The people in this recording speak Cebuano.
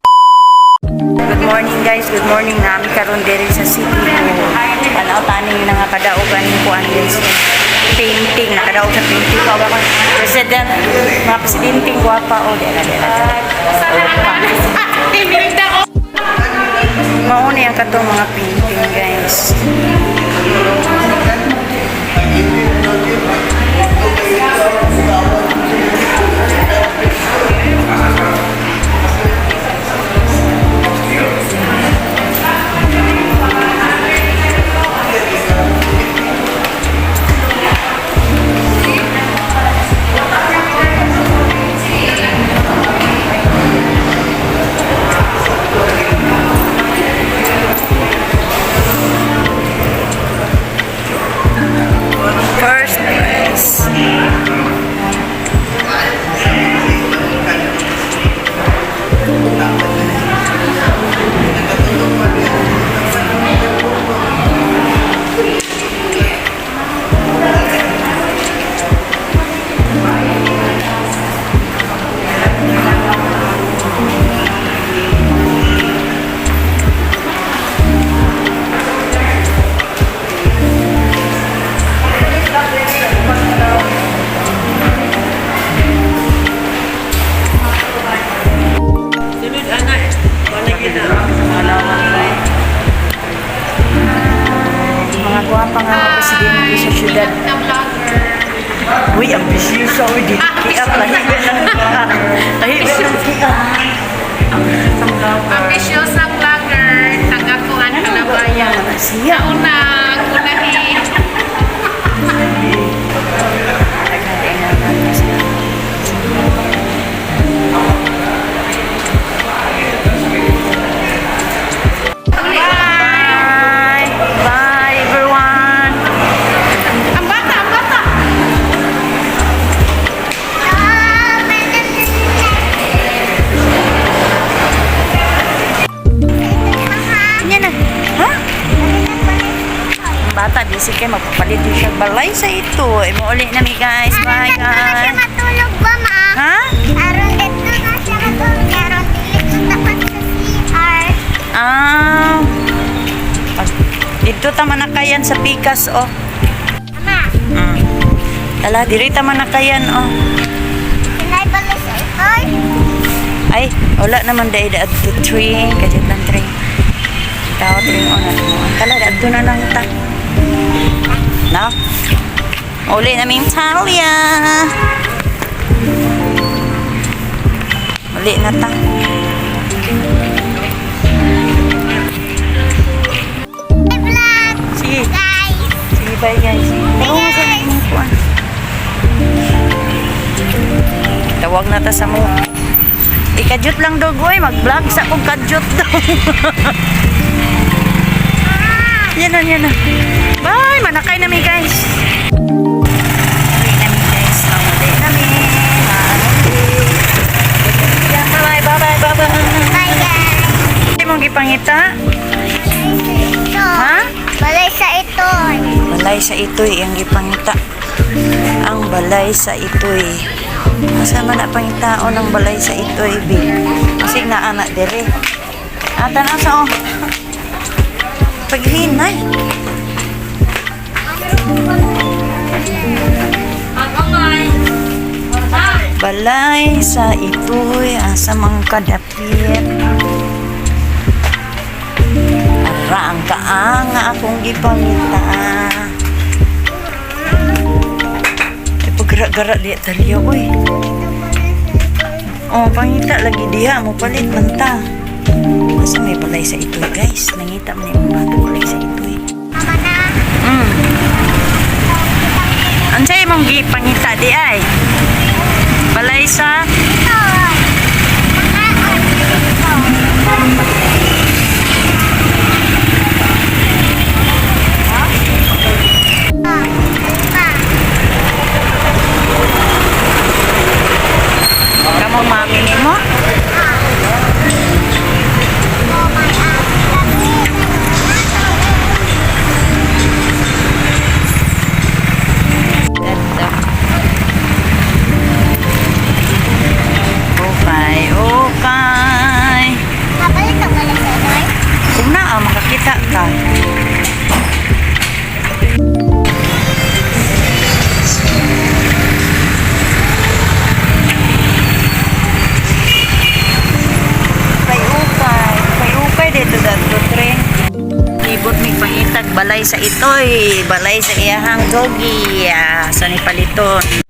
Good morning, guys, good morning. Nami karon diri sa City Hall. Tanaw taning nga kadaugan kuan, guys. Painting, nakadaog sa painting ko ba president, mga presidente gwapa oh, dira dira. Mao ni ang katong mga painting, guys. First prize. Sunod ana, wala gid na. Mga gwapa nga mga presidente sa syudad. Na vlogger. Uy, ambisyosa. Uy, di kiat. Lahi ba ng kiat? Lahi ba ng kiat? Ambisyosa vlogger, taga Kuan Kalabayan. Siya. Nauna, kunahi. Bye! Bye, everyone! Ang bata, ang bata! Yan na. Ha? Ang bata, busy kayo. Magpapalit din siya. Balay sa ito. Eh, mauli na mi, guys. Bye, Aron na siya guys. matulog ba, ma? Ha? Aron dito na siya matulog. Aron dili ko tapat sa CR. Ah. Dito tama na kayan sa pikas, oh. Ama, Ala, diri tama na kayan, oh. kinay balay sa itoy? Ay, wala naman dahil adto tree. Kajit lang tree. Tao tree o na. Kala, adto na lang ta. Na? Uli na mi Talia. Uli na ta. Hey, vlog, Sige. Guys. Sige, bye guys. Bye, Oo, sa guys. imong kuan. Tawag na ta sa mo. Ikadyot lang daw, goy. Mag-vlog sa kong kadyot daw. Yan na, yan na. Bye! Manakay na mi, guys. Uli na mi, guys. Uli na mi. Bye, bye, bye, bye, bye. Bye, guys. Mong gipangita? Ito. Ha? Balay sa itoy. Balay sa itoy ang gipangita. Ang balay sa itoy. Asa man na pangitaon ang balay sa itoy, bi? Kasi naa na dire. Ata na sa oh. Paghinay. Balay sa itoy asa mang kadapit. Ara ang kaanga akong gipangita. Ay, pagara-gara di talya, uy. Oh, pangita lagi diha, mo palit man ta. Asa may balay sa itoy, guys? Nangita man yung bata balay sa itoy. Mama na. Unsay imong gipangita di ay? Balay sa Itoy. Makaon dito. Ah, pa. Kamo mami nimo? balay sa itoy, balay sa iyahang doggy, ah, sa ni paliton.